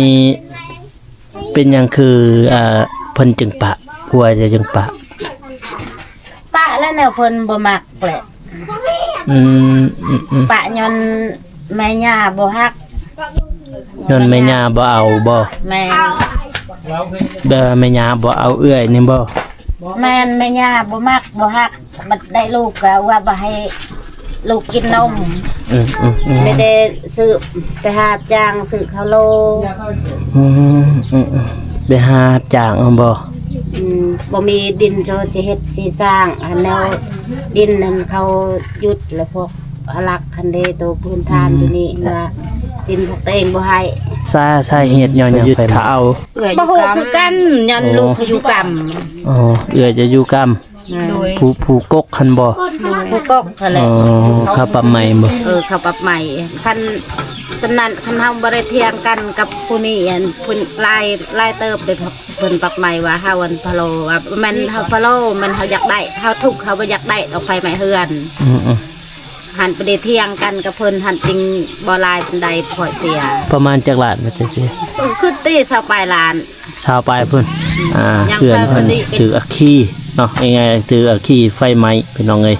ນີ້ເປັນຫຍັງຄື ອ່າ ເພິ່ນຈຶ່ງປະ ຜົວເຈົ້າຈຶ່ງປະ? ປະແລ້ວແນວເພິ່ນບໍ່ມັກແຫຼະ. ອືມ ອືມໆ ປະຍ້ອນແມ່ຍ່າບໍ່ຮັກ. ຍ້ອນແມ່ຍ່າບໍ່ເອົາບໍ່? ແມ່ນ. ແບບວ່າແມ່ຍ່າບໍ່ເອົາເອື້ອຍນີ້ບໍ່? ແມ່ນ ແມ່ຍ່າບໍ່ມັກບໍ່ຮັກ. ບັດໄດ້ລູກກໍວ່າບໍ່ໃຫ້ລູກກິນນົມ. ອືມໆໆ ໄດ້ແຕ່ຊື້ ໄປຫາຮັບຈ້າງຊື້ເຂົ້າໂລ. ອືມ ອືມໆ ໄປຫາຮັບຈ້າງເອົາບໍ່? ອືມ ບໍ່ມີດິນໂຈຊິເຮັດຊິສ້າງ ອັນແນວດິນນັ້ນເຂົາຢຸດ ແລ້ວພວກອາລັກຫັ້ນເດ້ ໂຕພື້ນຖານ ອືມ ຢູ່ນີ້ວ່າດິນພວກຕົວເອງບໍ່ໃຫ້. ສາ ສາເຫດຍ້ອນຫຍັງ ໄປເອົາ? ບໍ່ຮູ້ຄືກັນ ຍ້ອນລູກເຂົາຢູ່ກຳ. ອໍ ເອື້ອຍຈະຢູ່ກຳ. ໂດຍ ຜູ້ ຜູ້ກົກຫັ້ນບໍ່? ໂດຍ ຜູ້ກົກຫັ້ນແຫຼະ. ອໍ ເຂົາປັບໃໝບໍ່? ເອີ ເຂົາປັບໃໝ. ຄັນສຳນັ້ນ ຄັນເຮົາບໍ່ໄດ້ຖຽງກັນກັບຜູ້ນີ້ ອັນ ເພິ່ນຫຼາຍ ຫຼາຍເຕີບເດ້ ເພິ່ນປັບໃໝວ່າເຮົາ ອັນ ພະໂລ ວ່າແມ່ນເຮົາພະໂລ ແມ່ນເຮົາຢາກໄດ້ ເຮົາທຸກ ເຮົາບໍ່ຢາກໄດ້ດອກໄຟໄໝ້ເຮືອນ. ອືມໆ ຫັ້ນໄປໄດ້ຖຽງກັນກັບເພິ່ນ ຫັ້ນຈຶ່ງບໍ່ຫຼາຍປານໃດ ຂ້ອຍເສຍ. ປະມານຈັກລ້ານວ່າຈັ່ງຊີ້? ຄືຕິຊາວປາຍລ້ານ. ຊາວປາຍພຸ້ນ. ອືມ ອ່າ ຍັງ ເຮືອນເພິ່ນຖືກອັກຄີເນາະ ງ່າຍໆ ຖືກອັກຄີໄຟໄໝ້ ພີ່ນ້ອງເອີຍ.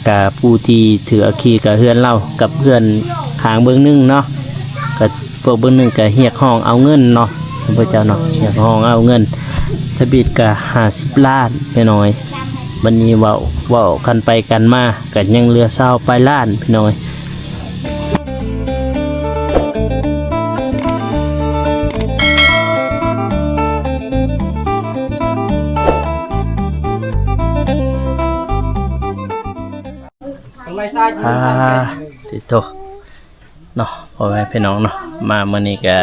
ກະຜູ້ທີ່ຖືກອັກຄີກະເຮືອນລາວກັບເຮືອນຂ້າງເບື້ອງໜຶ່ງເນາະ ກະພວກເບື້ອງໜຶ່ງກະຮຽກຮ້ອງເອົາເງິນເນາະ ທ່ານຜູ້ເຈົ້າເນາະ ຮຽກຮ້ອງເອົາເງິນ. ທະບຽນກະຫ້າສິບລ້ານ ພີ່ນ້ອງເອີຍ. ບັດນີ້ເວົ້າ ເວົ້າກັນໄປກັນມາ ກະຍັງເຫຼືອຊາວປາຍລ້ານ ພີ່ນ້ອງເອີຍ. ອ່າ ຕິໂທ ເນາະ ພໍ່ແມ່ພີ່ນ້ອງເນາະ ມາມື້ນີ້ກະ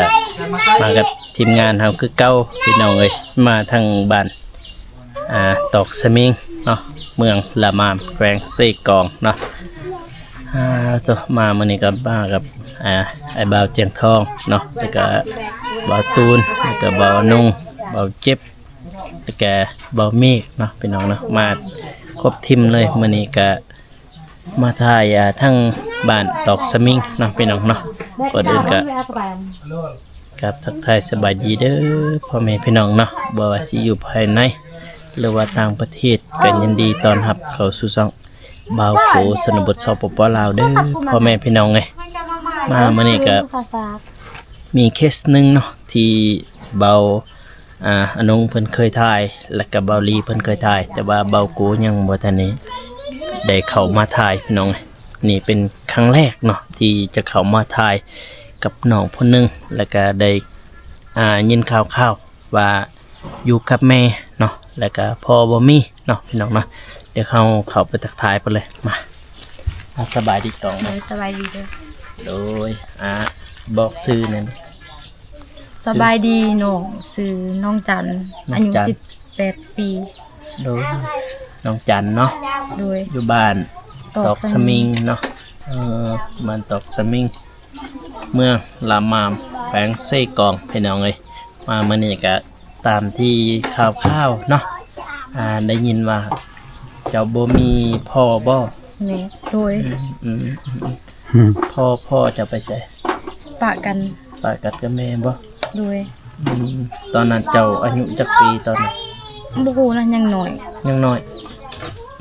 ມາກັບທີມງານເຮົາຄືເກົ່າ ພີ່ນ້ອງເອີຍ. ມາທາງບ້ານ ອ່າ ຕອກສະມິງເນາະ ເມືອງລະມາມ ແຂວງເຊກອງເນາະ. ອ່າ ໂຕ ມາມື້ນີ້ກໍມາກັບ ອ່າ ອ້າຍບ່າວຈຽງທອງເນາະ ແລ້ວກໍບ່າວຕູນ ແລ້ວກໍບ່າວນົງ ບ່າວເຈັບ ແລ້ວກໍບ່າວເມກເນາະ ພີ່ນ້ອງເນາະ. ມາຄົບທີມເລີຍ ມື້ນີ້ກໍມາຖ່າຍ ອ່າ ທາງບ້ານຕອກສະມິງເນາະ ພີ່ນ້ອງເນາະ. ກ່ອນອື່ນກໍ ກາບທັກທາຍສະບາຍດີເດີພໍ່ແມ່ພີ່ນ້ອງເນາະ ບໍ່ວ່າຊິຢູ່ພາຍໃນ ຫຼືວ່າຕ່າງປະເທດ ກໍຍິນດີຕ້ອນຮັບເຂົ້າສູ່ຊ່ອງບ່າວໂກຊົນນະບົດ ສປປ ລາວ ເດີພໍ່ແມ່ພີ່ນ້ອງເອີຍ. ມາມື້ນີ້ກໍມີເຄສໜຶ່ງເນາະ ທີ່ບ່າວ ອ່າ ອານົງເພິ່ນເຄີຍຖ່າຍ ແລ້ວກໍບ່າວລີເພິ່ນເຄີຍຖ່າຍ ແຕ່ວ່າບ່າວໂກຍັງບໍ່ທັນໄດ້ ໄດ້ເຂົ້າມາຖ່າຍ ພີ່ນ້ອງເອີຍ. ນີ້ເປັນຄັ້ງແລກເນາະ ທີ່ຈະເຂົ້າມາຖ່າຍກັບນ້ອງຜູ້ໜຶ່ງ ແລ້ວກໍໄດ້ ອ່າ ຍິນຂ່າວໆວ່າຢູ່ກັບແມ່ເນາະ ແລ້ວກໍພໍ່ບໍ່ມີເນາະ ພີ່ນ້ອງເນາະ. ດຽວເຮົາເຂົ້າໄປທັກທາຍເພິ່ນເລີຍ ມາ. ອ່າ ສະບາຍດີຕອງ. ໂດຍ ສະບາຍດີເດີ. ໂດຍ ອ່າ ບອກຊື່ແດ່. ສະບາຍດີນ້ອງ ຊື່ນ້ອງຈັນ ນ້ອງຈັນ ອາຍຸສິບແປດປີ. ໂດຍ ນ້ອງຈັນເນາະ. ໂດຍ ຢູ່ບ້ານຕອກສະມິງເນາະ. ເອີ ບ້ານຕອກສະມິງ ເມືອງລະມາມ ແຂວງເຊກອງ ພີ່ນ້ອງເອີຍ. ມາມື້ນີ້ກະຕາມທີ່ຂ່າວໆເນາະ ອ່າ ໄດ້ຍິນວ່າເຈົ້າບໍ່ມີພໍ່ບໍ່? ແມ່ນ. ໂດຍ ອືມໆ ອືມ ອືມ ພໍ່ ພໍ່ເຈົ້າໄປໃສ? ປະກັນ. ປະກັນກັບແມ່ບໍ່? ໂດຍ ອືມ ຕອນນັ້ນເຈົ້າອາຍຸຈັກປີຕອນນັ້ນ? ບໍ່ຮູ້ນະ ຍັງນ້ອຍ. ຍັງນ້ອຍ.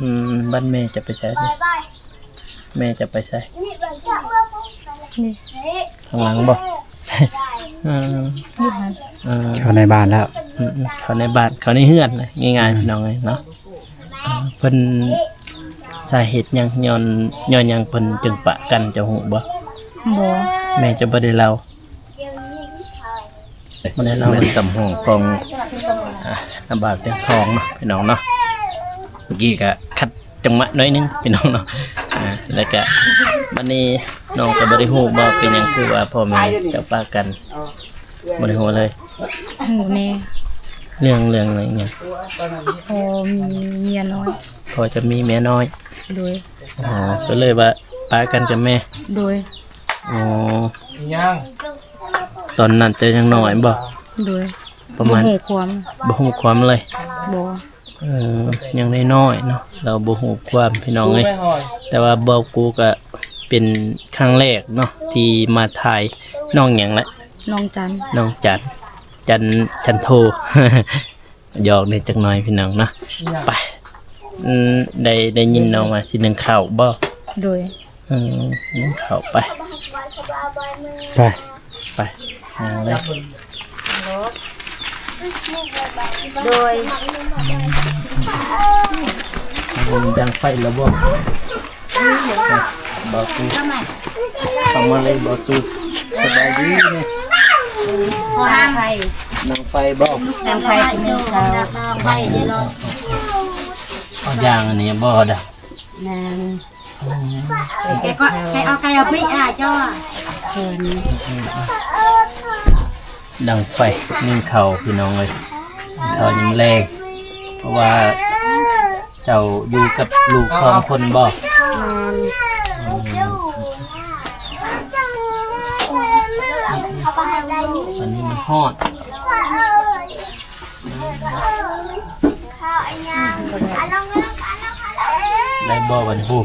ອືມ ບັດແມ່ເຈົ້າໄປໃສ? ແມ່ຈະໄປໃສ? ນີ້ ຂ້າງຫຼັງບໍ່? ເອີ ຢູ່ຫັ້ນ. ເອີ ເຂົ້າໃນບ້ານແລ້ວ. ອືມໆ ເຂົ້າໃນບ້ານ ເຂົ້າໃນເຮືອນ ງ່າຍໆ ອືມ ພີ່ນ້ອງເອີຍເນາະ. ເອີ ເພິ່ນ ສາເຫດຫຍັງ ຍ້ອນ ຍ້ອນຫຍັງເພິ່ນຈຶ່ງປະກັນ ເຈົ້າຮູ້ບໍ່? ບໍ່. ແມ່ຈະບໍ່ໄດ້ເລົ່າ. ບໍ່ໄດ້ເລົ່າ. ແມ່ນສຳຫ້ອງຂອງ ອ່າ ນ້າບ່າວແຕງທອງເນາະ ພີ່ນ້ອງເນາະ. ເມື່ອກີ້ກະຂັດຈັງຫວະໜ້ອຍໜຶ່ງ ພີ່ນ້ອງເນາະ. ອ່າ ແລ້ວກະບັດນີ້ນ້ອງກໍບໍ່ໄດ້ຮູ້ບໍ່ ເປັນຫຍັງຄືວ່າພໍ່ແມ່ເຈົ້າປະກັນ ບໍ່ໄດ້ຮູ້ເລີຍ? ຮູ້ແດ່. ເລື່ອງ ເລື່ອງຫຍັງ? ພໍ່ມີເມຍນ້ອຍ. ພໍ່ຈະມີເມຍນ້ອຍ. ໂດຍ. ອໍ ກໍເລີຍວ່າປະກັນກັບແມ່. ໂດຍ. ອໍ ຕອນນັ້ນເຈົ້າຍັງນ້ອຍບໍ່? ໂດຍ. ປະມານ ບໍ່ຮູ້ຄວາມ. ບໍ່ຮູ້ຄວາມເລີຍ? ບໍ່. ເອີ ຍັງນ້ອຍໆເນາະ ລາວບໍ່ຮູ້ຄວາມ ພີ່ນ້ອງເອີຍ. ແຕ່ວ່າບ່າວກູກະເປັນຄັ້ງແລກເນາະ ທີ່ມາຖ່າຍ ນ້ອງຫຍັງລະ? ນ້ອງຈັນ ນ້ອງຈັນ ຈັນ ຈັນໂທ ຫຍອກແດ່ຈັກໜ້ອຍພີ່ນ້ອງເນາະ. ໄປ ອືມ ໄດ້ ໄດ້ຍິນນ້ອງວ່າຊິໜຶ້ງເຂົ້າບໍ່? ໂດຍ. ອືມ ໜຶ້ງເຂົ້າໄປ ໄປ ໄປ ຫາເລີຍ. ໂດຍ ອືມ ດັງໄຟແລ້ວບໍ່? ບໍ່ ເຂົ້າມາເລີຍບໍ່? ສະບາຍດີນີ້ ດັງໄຟບໍ່? ດັງໄຟ ດັງໄຟເດີ ເອົາຢ່າງອັນນີ້ບໍ່ດະ? ແມ່ນ ແກກໍໃຫ້ເອົາໄກ່ເອົາປີ້ອາເຈົ້າ ດັງໄຟໜຶ້ງເຂົ້າພີ່ນ້ອງເອີຍ ເຂົ້າຍາມແລງ ເພາະວ່າເຈົ້າຢູ່ກັບລູກສອງຄົນບໍ່? ແມ່ນ ອືມ ອັນນີ້ມັນຮ້ອນ. ໄດ້ບໍ່ບັດນີ້?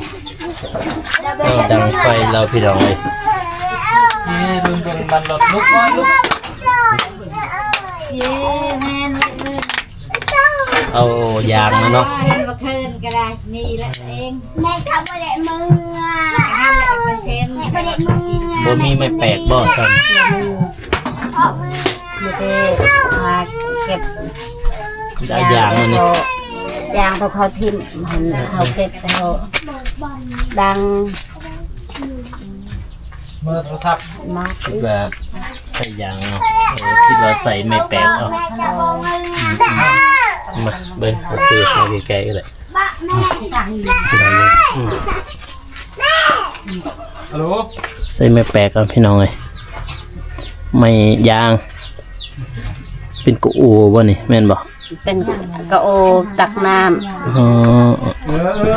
ເອີ ດັງໄຟແລ້ວພີ່ນ້ອງເອີຍ ເອີ ເບິ່ງໆ ມັນລົດລຸກກ່ອນ ລຸກ ເຢ້ ແມ່ນ ເອົາຢາງມາເນາະ ເມື່ອຄືນກໍໄດ້ ມີແລ້ວເອງ ແມ່ເຂົາບໍ່ໄດ້ເມືອ ແມ່ບໍ່ໄດ້ເມືອ ບໍ່ມີໄມ້ແປກບໍ່? ມີແຕ່ຫາເກັບ ໄດ້ຢາງມັນນີ້ ຢາງພວກເຂົາຖິ້ມຫັ້ນ ເຮົາເກັບແລ້ວດັງ ເບີໂທລະສັບ ມາ ຄິດວ່າໃສ່ຢາງເນາະ ເອີ ຄິດວ່າໃສ່ໄມ້ແປກເອົາ ມາເບິ່ງ ໂອເຄ ໃກ້ໆ ກໍໄດ້. ອືມ ອາໂຫຼ ໃສ່ໄມ້ແປກເອົາພີ່ນ້ອງເອີຍ ໄມ້ຢາງ ເປັນກະໂອບໍ່ນີ້ ແມ່ນບໍ່? ເປັນກະໂອຕັກນ້ຳ ອໍ ເອີ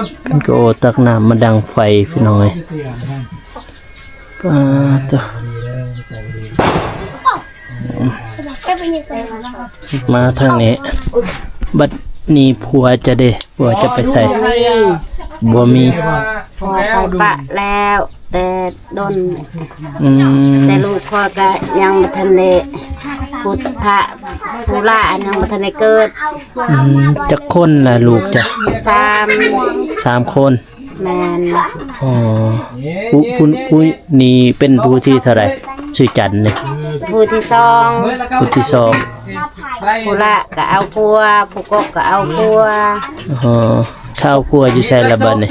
ໆໆໆ ເປັນກະໂອຕັກນ້ຳມາດັງໄຟພີ່ນ້ອງເອີຍ. ປາດໂທ້ ມາທາງນີ້ ບັດນີ້ຜົວຈະເດ ຜົວຈະໄປໃສ? ບໍ່ມີ ບໍ່ມີ ຜົວຂ້ອຍປະແລ້ວແຕ່ດົນ ອືມ ແຕ່ລູກຂ້ອຍກະຍັງບໍ່ທັນໄດ້ ຜູ້ທະ ຜູ້ຫຼ້າຍັງບໍ່ທັນໄດ້ເກີດ ອືມ ຈັກຄົນລະລູກເຈົ້າ? ສາມ ສາມຄົນ. ແມ່ນ ອໍ ຜູ້ ຜູ້ ຜູ້ນີ້ເປັນຜູ້ທີເທົ່າໃດ? ຊື່ຈັນນີ້ ຜູ້ທີສອງ ຜູ້ທີສອງ ຜູ້ຫຼ້າກໍເອົາຜົວ ຜູ້ກົກກໍເອົາຜົວ ອໍ ເຂົາເອົາຜົວຢູ່ໃສລະບັດນີ້?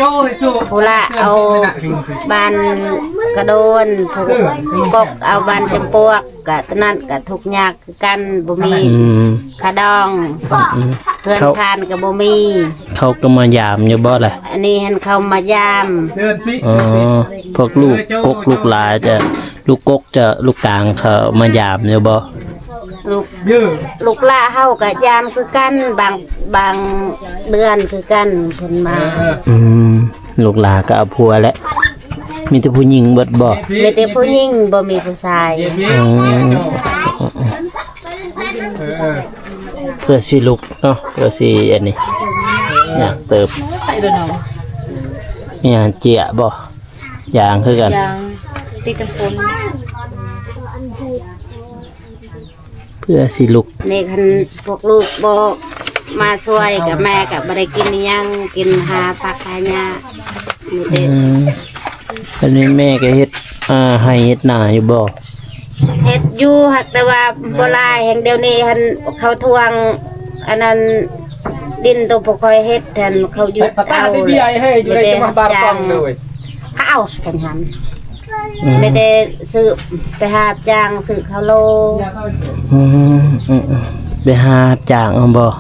ຜູ້ຫຼ້າເອົາບ້ານກະໂດນ ຜູ້ກົກເອົາບ້ານຈຳປວກ ກະຕອນນັ້ນກະທຸກຍາກ ຄືກັນ ບໍ່ມີ ອືມ ຄ່າດອງ ອືມ ເຮືອນຊານກໍບໍ່ມີ ເຂົາກໍມາຢາມຢູ່ບໍ່ລະ? ອັນນີ້ຫັ້ນເຂົາມາຢາມ ອໍ ພວກລູກກົກລູກຫຼ້າຈະ ລູກກົກຈະ ລູກກາງເຂົາມາຢາມຢູ່ບໍ່? ລູກ ລູກຫຼ້າເຮົາກໍຢາມຄືກັນ ບາງ ບາງເດືອນຄືກັນເພິ່ນມາ ເອີ ອືມ ລູກຫຼ້າກໍເອົາຜົວແຫຼະ. ມີແຕ່ຜູ້ຍິງເບິດບໍ່? ມີແຕ່ຜູ້ຍິງ ບໍ່ມີຜູ້ຊາຍ ອືມ ເພື່ອຊິລຸກເນາະ ເພື່ອຊິອັນນີ້ ຍາກເຕີບ ຍາກເຈຍບໍ່? ຢາງຄືກັນ ຢາງຕິດກັນຝົນ. ເພື່ອຊິລຸກ ນີ້ຄັນພວກລູກບໍ່ມາຊ່ວຍກໍແມ່ກໍບໍ່ໄດ້ກິນອີ່ຫຍັງ ກິນຫາຜັກຫາຫຍ້າ ອືມ ອັນນີ້ແມ່ກໍເຮັດ ອ່າ ໄຮ່ເຮັດນາຢູ່ບໍ່? ເຮັດຢູ່ ຫາກແຕ່ວ່າບໍ່ຫຼາຍແຮງ ດຽວນີ້ຫັ້ນເຂົາທວງ ອັນນັ້ນ ດິນໂຕບໍ່ຄ່ອຍເຮັດຫັ້ນ ເຂົາຢຸດເອົາ ໄປປະກາດໃນເບຍໃຫ້ຢູ່ໃນຈັງຫວັດບາງກອງເລີຍ ເຂົາເອົາຄົນຫັ້ນ ອືມ ໄປແຕ່ຊື້ ໄປຫາຮັບຈ້າງຊື້ເຂົ້າໂລ ອືມ ອືມ ໄປຫາຮັບຈ້າງເອົາບໍ່?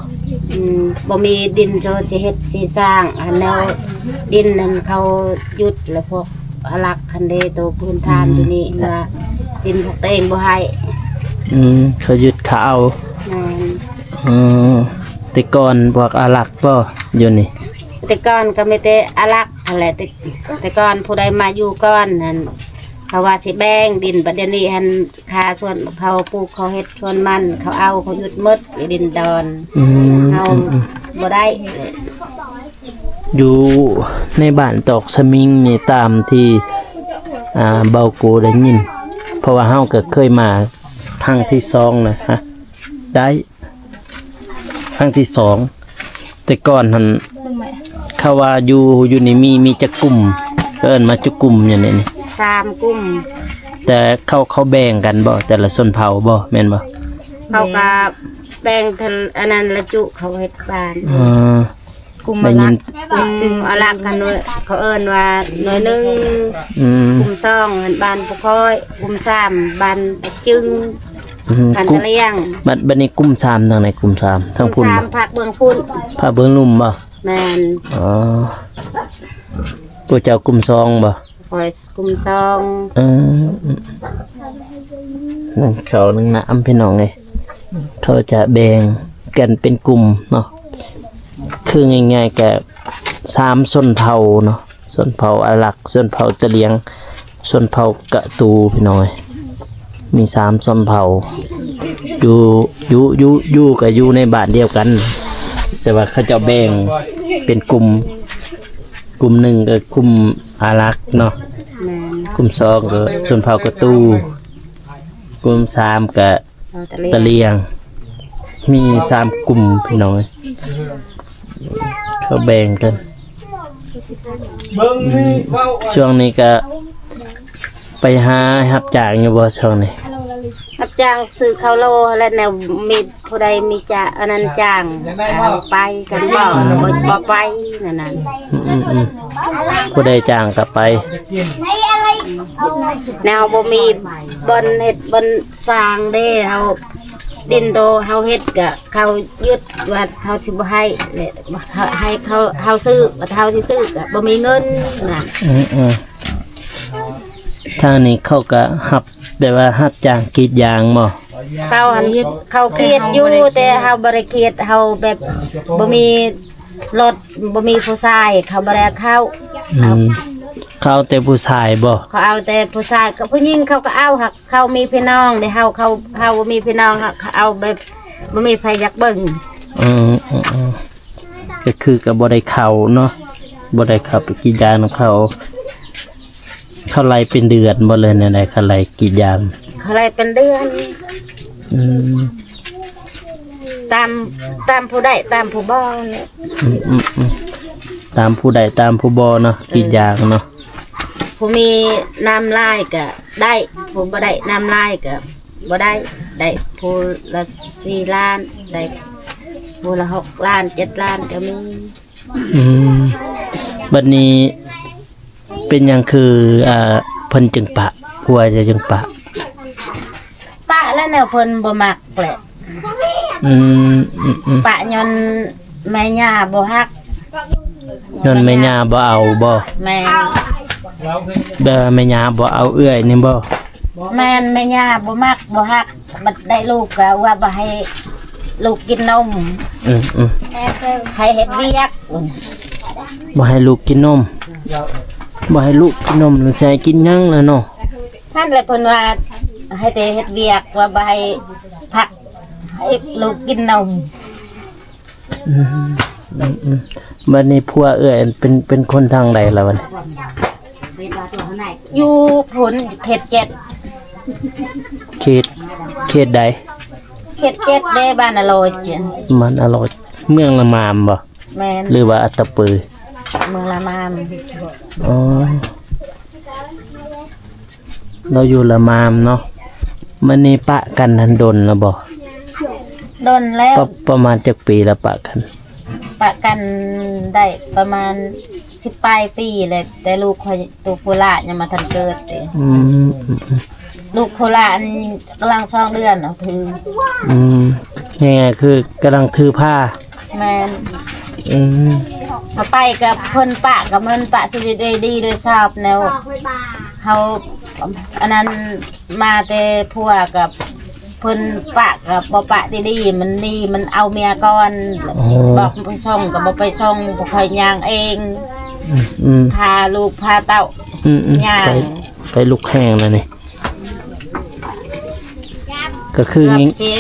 ອືມ ບໍ່ມີດິນໂຈຊິເຮັດຊິສ້າງ ອັນແນວດິນນັ້ນເຂົາຢຸດ ແລ້ວພວກອາລັກຫັ້ນເດ້ ໂຕພື້ນຖານ ອືມ ຢູ່ນີ້ວ່າດິນພວກຕົວເອງບໍ່ໃຫ້ ອືມ ເຂົາຍຶດເຂົາເອົາ ແມ່ນ ອືມ ແຕ່ກ່ອນພວກອາລັກບໍ່ຢູ່ນີ້? ແຕ່ກ່ອນກໍມີແຕ່ອາລັກຫັ້ນແຫຼະ ແຕ່ ແຕ່ກ່ອນຜູ້ໃດມາຢູ່ກ່ອນຫັ້ນ ເຂົາວ່າຊິແບ່ງດິນ ບັດດຽວນີ້ຫັ້ນ ຄາສວນເຂົາປູກ ເຂົາເຮັດສວນມັນ ເຂົາເອົາ ເຂົາຢຸດໝົດ ດິນດອນ ອືມ ເຮົາ ອືມ ບໍ່ໄດ້. ຢູ່ໃນບ້ານຕອກສະມິງນີ້ ຕາມທີ່ ອ່າ ເບົາໂກໄດ້ຍິນ ເພາະວ່າເຮົາກໍເຄີຍມາຄັ້ງທີສອງນະ ຮະ ໄດ້ ຄັ້ງທີສອງ. ແຕ່ກ່ອນຫັ້ນ ເຂົາວ່າຢູ່ ຢູ່ນີ້ມີ ມີຈັກກຸ່ມ ເອີ້ນມາຈັກກຸ່ມຫຍັງນີ້? ສາມກຸ່ມ. ແຕ່ເຂົາ ເຂົາແບ່ງກັນບໍ່ ແຕ່ລະຊົນເຜົ່າບໍ່ ແມ່ນບໍ່? ເຂົາກໍແບ່ງເທື່ອ ອັນນັ້ນລະຈຸ ເຂົາເຮັດບ້ານ. ເອີ ກຸ່ມອາລັກ ໄດ້ຍິນ ກຸ່ມອາລັກຫັ້ນ ເຂົາເອີ້ນວ່າໜ່ວຍໜຶ່ງ. ອືມ ກຸ່ມສອງຫັ້ນບ້ານຜູ້ຄ້ອຍ, ກຸ່ມສາມບ້ານປາກຈຶງ. ອືມ ບ້ານຕະຫຼຽງ. ບັດ ບັດນີ້ກຸ່ມສາມທາງໃດ? ກຸ່ມສາມທາງພຸ້ນ ກຸ່ມສາມ ບໍ່? ພາກເບື້ອງພຸ້ນ ພາກເບື້ອງລຸ່ມບໍ່? ແມ່ນ. ອໍ ພວກເຈົ້າກຸ່ມສອງບໍ່? ຂ້ອຍກຸ່ມສອງ. ເອີ ໜຶ່ງເຂົ້າໜຶ່ງນ້ຳ ພີ່ນ້ອງເອີຍ. ເຂົາຈະແບ່ງກັນເປັນກຸ່ມເນາະ ຄືງ່າຍໆ ກະສາມຊົນເຜົ່າເນາະ ຊົນເຜົ່າອາລັກ, ຊົນເຜົ່າຕະຫຼຽງ, ຊົນເຜົ່າກະຕູ ພີ່ນ້ອງເອີຍ. ມີສາມຊົນເຜົ່າ ຢູ່ ຢູ່ ຢູ່ ຢູ່ ກະຢູ່ໃນບ້ານດຽວກັນ ແຕ່ວ່າເຂົາເຈົ້າແບ່ງເປັນກຸ່ມ, ກຸ່ມໜຶ່ງກໍກຸ່ມອາລັກເນາະ. ແມ່ນ. ກຸ່ມສອງກໍຊົນເຜົ່າກະຕູ, ກຸ່ມສາມກໍ ເອີ ຕະຫຼຽງ. ຕະຫຼຽງ ມີສາມກຸ່ມ ພີ່ນ້ອງເອີຍ ເຂົາແບ່ງກັນ. ເບິ່ງນີ້ເວົ້າ ອືມ ຊ່ວງນີ້ກະໄປຫາຮັບຈ້າງຢູ່ບໍ່ຊ່ວງນີ້? ຮັບຈ້າງຊື້ເຂົ້າໂລ ແລະແນວມີຜູ້ໃດມີຈະ ອັນນັ້ນຈ້າງ ເອົາໄປກັນບໍ່ ອືມ ບໍ່ ບໍ່ໄປນັ້ນນະ. ອືມ ອືມ ອືມ ຜູ້ໃດຈ້າງກໍໄປ. ແນວເຮົາບໍ່ມີບ່ອນເຮັດບ່ອນສ້າງເດ້ ເຮົາ ດິນໂຕເຮົາເຮັດກະເຂົາຍຶດວ່າເຂົາຊິບໍ່ໃຫ້ ແລະໃຫ້ເຂົາ ເຮົາຊື້ ວ່າເຮົາຊິຊື້ກະບໍ່ມີເງິນນະ. ອືມ ອືມ ທາງນີ້ເຂົາກະຮັບ ແບບວ່າຮັບຈ້າງກຣີດຢາງບໍ່? ເຂົາຫັ້ນ ເຂົາກຣີດຢູ່ ແຕ່ເຮົາບໍ່ໄດ້ກຣີດ ເຮົາແບບບໍ່ມີລົດ ບໍ່ມີຜູ້ຊາຍ ເຂົາບໍ່ໄດ້ເອົາເຂົ້າ. ອືມ ເຂົາເອົາແຕ່ຜູ້ຊາຍບໍ່? ເຂົາເອົາແຕ່ຜູ້ຊາຍ ກໍຜູ້ຍິງເຂົາກໍເອົາ ຫາກ ເຂົາມີພີ່ນ້ອງເດ້ ເຮົາ ເຂົາ ເຮົາບໍ່ມີພີ່ນ້ອງ ເຮົາ ເຂົາເອົາແບບບໍ່ມີໃຜຢາກເບິ່ງ. ເອີ ເອີ ເອີ ກໍຄືກໍບໍ່ໄດ້ເຂົ້າເນາະ ບໍ່ໄດ້ເຂົ້າໄປກຣີດຢາງນຳເຂົາ. ເຂົາໄລ່ເປັນເດືອນບໍ່ ຫຼືແນວໃດ ເຂົາໄລ່ກຣີດຢາງ? ເຂົາໄລ່ເປັນເດືອນ. ອືມ ຕາມ ຕາມຜູ້ໄດ້ຕາມຜູ້ບໍ່ນີ້. ອືມ ອືມ ອືມ ຕາມຜູ້ໄດ້ຕາມຜູ້ບໍ່ເນາະ ກຣີດຢາງເນາະ. ຜູ້ມີນ້ຳຫຼາຍກະໄດ້ ຜູ້ບໍ່ໄດ້ນ້ຳຫຼາຍກະບໍ່ໄດ້ ໄດ້ຜູ້ລະສີ່ລ້ານ ໄດ້ຜູ້ລະຫົກລ້ານ ເຈັດລ້ານກະມີ. ອືມ ບັດນີ້ເປັນຫຍັງຄື ອ່າ ເພິ່ນຈຶ່ງປະ ຜົວເຈົ້າຈຶ່ງປະ? ປະແລ້ວ ແນວເພິ່ນບໍ່ມັກແຫຼະ. ອືມ ອືມ ອືມ ປະຍ້ອນແມ່ຍ່າບໍ່ຮັກ. ຍ້ອນແມ່ຍ່າບໍ່ເອົາບໍ່? ແມ່ນ. ແບບແມ່ຍ່າບໍ່ເອົາເອື້ອຍນີ້ບໍ່? ແມ່ນ ແມ່ຍ່າບໍ່ມັກບໍ່ຮັກ ບັດໄດ້ລູກກໍວ່າບໍ່ໃຫ້ລູກກິນນົມ. ອືມ ອືມ ໃຫ້ເຮັດວຽກ. ບໍ່ໃຫ້ລູກກິນນົມ ບໍ່ໃຫ້ລູກກິນນົມ ແລ້ວຊິໃຫ້ກິນຫຍັງລະເນາະ? ນັ້ນແຫຼະ ເພິ່ນວ່າໃຫ້ແຕ່ເຮັດວຽກ ວ່າບໍ່ໃຫ້ພັກ ໃຫ້ລູກກິນນົມ. ອືມ ອືມ ອືມ ບັດນີ້ຜົວເອື້ອຍເປັນ ເປັນຄົນທາງໃດລະບັດນີ້? ຢູ່ພຸ້ນ ເຂດເຈັດ. ເຂດ ເຂດໃດ? ເຂດເຈັດເດ້ ບ້ານອາໂລຍ. ບ້ານອາໂລຍ ເມືອງລະມາມບໍ່? ແມ່ນ. ຫຼືວ່າອັດຕະປື? ເມືອງລະມາມ. ອໍ ລາວຢູ່ລະມາມເນາະ. ມື້ນີ້ປະກັນຫັ້ນດົນແລ້ວບໍ່? ດົນແລ້ວ. ປະ ປະມານຈັກປີແລ້ວປະກັນ? ປະກັນໄດ້ປະມານສິບປາຍປີແລ້ວ ແຕ່ລູກຂ້ອຍ ໂຕຜູ້ຫຼ້າຍັງບໍ່ທັນເກີດເດ້. ອືມ ອືມ ອືມ ລູກຜູ້ຫຼ້າອັນກຳລັງສອງເດືອນເນາະ ຄື ອືມ ງ່າຍໆ ຄືກຳລັງຖືພາ. ແມ່ນ. ອືມ ເຮົາໄປກັບເພິ່ນປະ ກັບເພິ່ນປະຊີວິດໂດຍດີໂດຍຊອບແນວ ເຮົາ ອັນນັ້ນມາແຕ່ຜົວກັບເພິ່ນປະ ກໍບໍ່ປະດີໆ ມັນນີ້ ມັນເອົາເມຍກ່ອນ. ອໍ ບອກໄປສົ່ງກໍບໍ່ໄປສົ່ງ ບໍ່ຄ່ອຍຍ່າງເອງ. ອືມ ພາລູກພາເຕົ້າ ອືມ ອືມ ຍ່າງ. ໃສ່ ໃສ່ລູກແຮງແລ້ວນີ້ ກໍຄື ເກືອບຊິ